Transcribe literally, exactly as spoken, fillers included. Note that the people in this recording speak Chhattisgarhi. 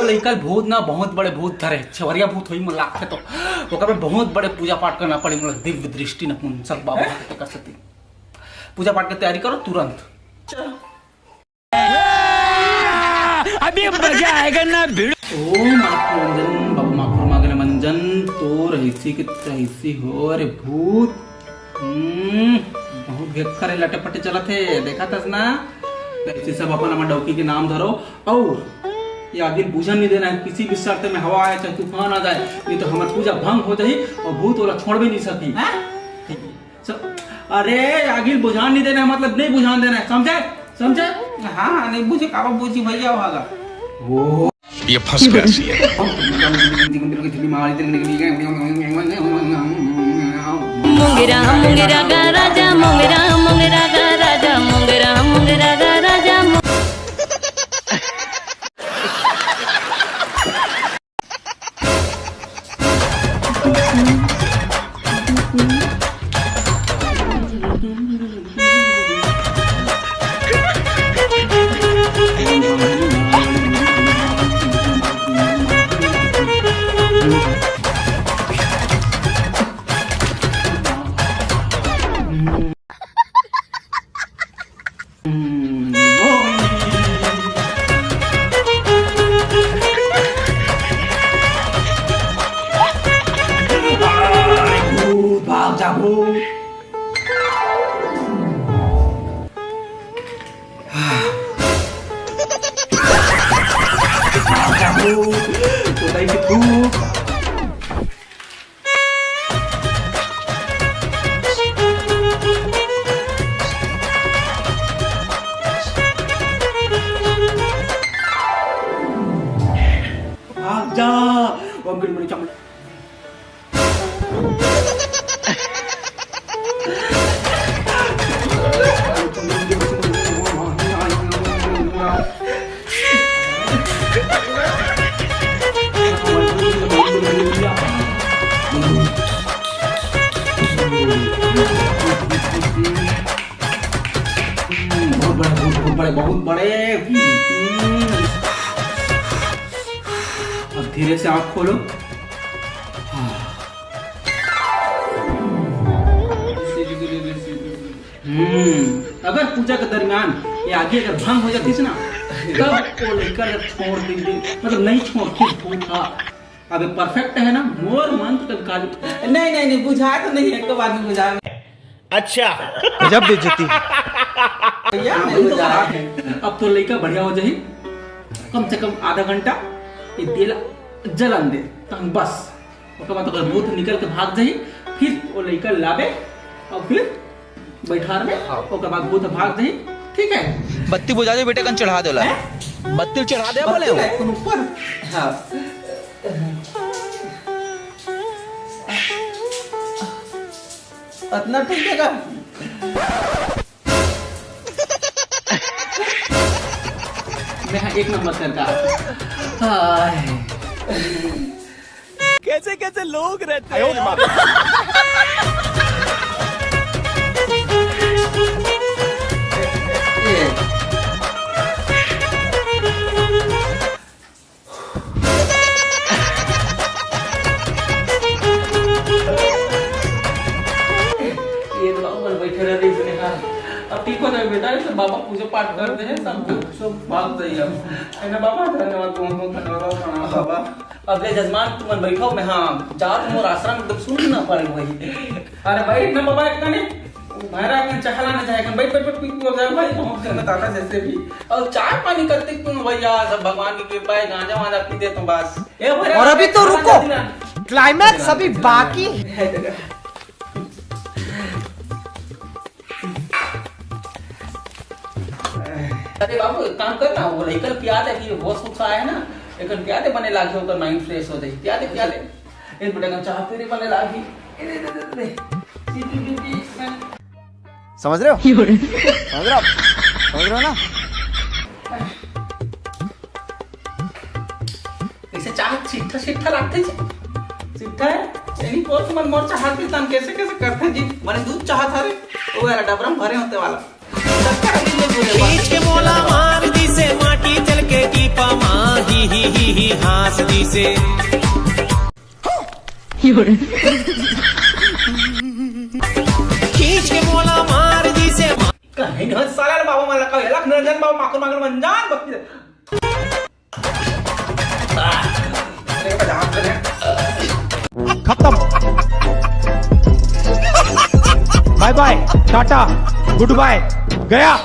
तो कल भूत ना, बहुत बड़े भूत धरे, छेवरिया भूत होई मोला लागथे, तो ओकर में बहुत बड़े पूजा पाठ करना पड़े मोला, दिव्य दृष्टि नपुंसक बाबा के कर सकती। पूजा पाठ के तैयारी करो तुरंत। चलो। अभी मजा आएगा ना भिड़ू। ओम आत्मरंजन, बाबा माखुर मागले मंजन, तो रहीसी के रहीसी हो रे भूत। हम्म, बहुत घेक्खर हे, लटे पटे चलत हे, देखत हस ना? ऐसे सब अपन अपन डौकी के नाम धरो। और ये आगिल बुझन नहीं देना है, किसी भी शर्त में हवा आए चाहे तूफान आ जाए, नहीं तो हमार पूजा भंग हो जाही और भूत वाला छोड़ भी नहीं सकी। हाँ? स-, अरे, आगिल बुझान नहीं देना है, मतलब नहीं बुझान देना है, समझे? समझे? हाँ, नहीं बुझे, काबर बुझी भैया, होगा। वो ये फंस गया सी है। मुंगेरा मुंगेरा गा राजा, मुंगेरा मुंगेरा गा राजा, मुंगेरा मुंगेरा गा राजा, मु- भूत, भाग जा, भूत। भाग जा, भूत। बताइए, भूत। भाग जा। वो अंकल मेरे चमड़ा। बहुत बड़े, बहुत, बहुत बड़े, बहुत बड़े। अब धीरे से आँख खोलो। हम्म, अगर पूजा के दरमियान ये आगी अगर भंग हो जातिस ना, तब वो लइका ला छोड़ देतिस, मतलब नहीं छोड़तिस भूत हा। अब ये perfect है ना, मोर मन तो कभी काली। नहीं, नहीं, नहीं, बुझा तो नहीं है, एक बार भी बुझा। अच्छा। गजब बेइज्जती। भैया, हाँ, नहीं वही तो बुझा। बात है। अब तो लइका बढ़िया हो जाही, कम से कम आधा घंटा ये तेल जलन दे, तहन बस। ओकर बाद ओकर भूत निकल के भाग जाही, फिर वो लइका लाबे और फिर बैठार में, हाँ। ओकर बाद भूत भाग जाही, ठीक है? बत्ती बुझा दे बेटे, कन चढ़ा दे ला। हैं? बत्ती चढ़ा दे बोले बत्ती हो। लाइट के ऊपर। हाँ। इतना ठीक है का? मैं हाँ एक नंबर सरकार। हाय। कैसे कैसे लोग रहते हैं यार। ये तो बाबू कल बैठे रह रही इसने कहा, अब ठीक हो जाए बेटा, इसे बाबा पूजा पाठ कर दे हैं, सब सब भाग जाइए। अब है ना बाबा, धन्यवाद, बहुत बहुत धन्यवाद, प्रणाम बाबा। अब ले जजमान तुमन बैठो, मैं हाँ जात मोर आश्रम एकदम सुन ना पड़े भाई। अरे भाई इतना बाबा इतना नहीं, महाराज ने चाह लाना चाहे, बैठ बैठ बैठ, पी पी हो जाए भाई, बहुत जगह दादा जैसे भी। और चाय पानी करते क्यों भैया, सब भगवान की कृपा है, गांजा वांजा पी दे तो बस। ए भैया, और अभी तो खाना रुको, जल्दी ला। Climax अभी बाकी है। अरे बाबू, एक काम कर ना, वो लइका ल पिया दे, अभी होश उस आया है ना, एक पिया दे, बने लागे, ओकर mind fresh हो जाए। पिया दे, पिया दे। एक बेटा का चाह पी रे, बने लागे। ए, दे, दे, दे, दे। पी, पी, पी, पी। समझ रहे हो? समझ रहे हो आप? समझ रहे हो ना? ऐसे चाह छिट्ठा छिट्ठा लागथे जी। छिट्ठा है? एनी कोस मन मोर चाह के तन कैसे कैसे करथे जी? माने दूध चाहत हरे, वो वाला डबरा में भरे होते वाला। खींच के मोला मार दिस से माटी चल के टीपा मा ही ही ही ही हाँस दिसे। खींच के मोला मार दिसे। कहीं नहीं साला बाबा मला का लख निरंजन बाबा माखन माखन मंजान बकती। खत्म। बाय बाय, टाटा, गुड बाय, गया।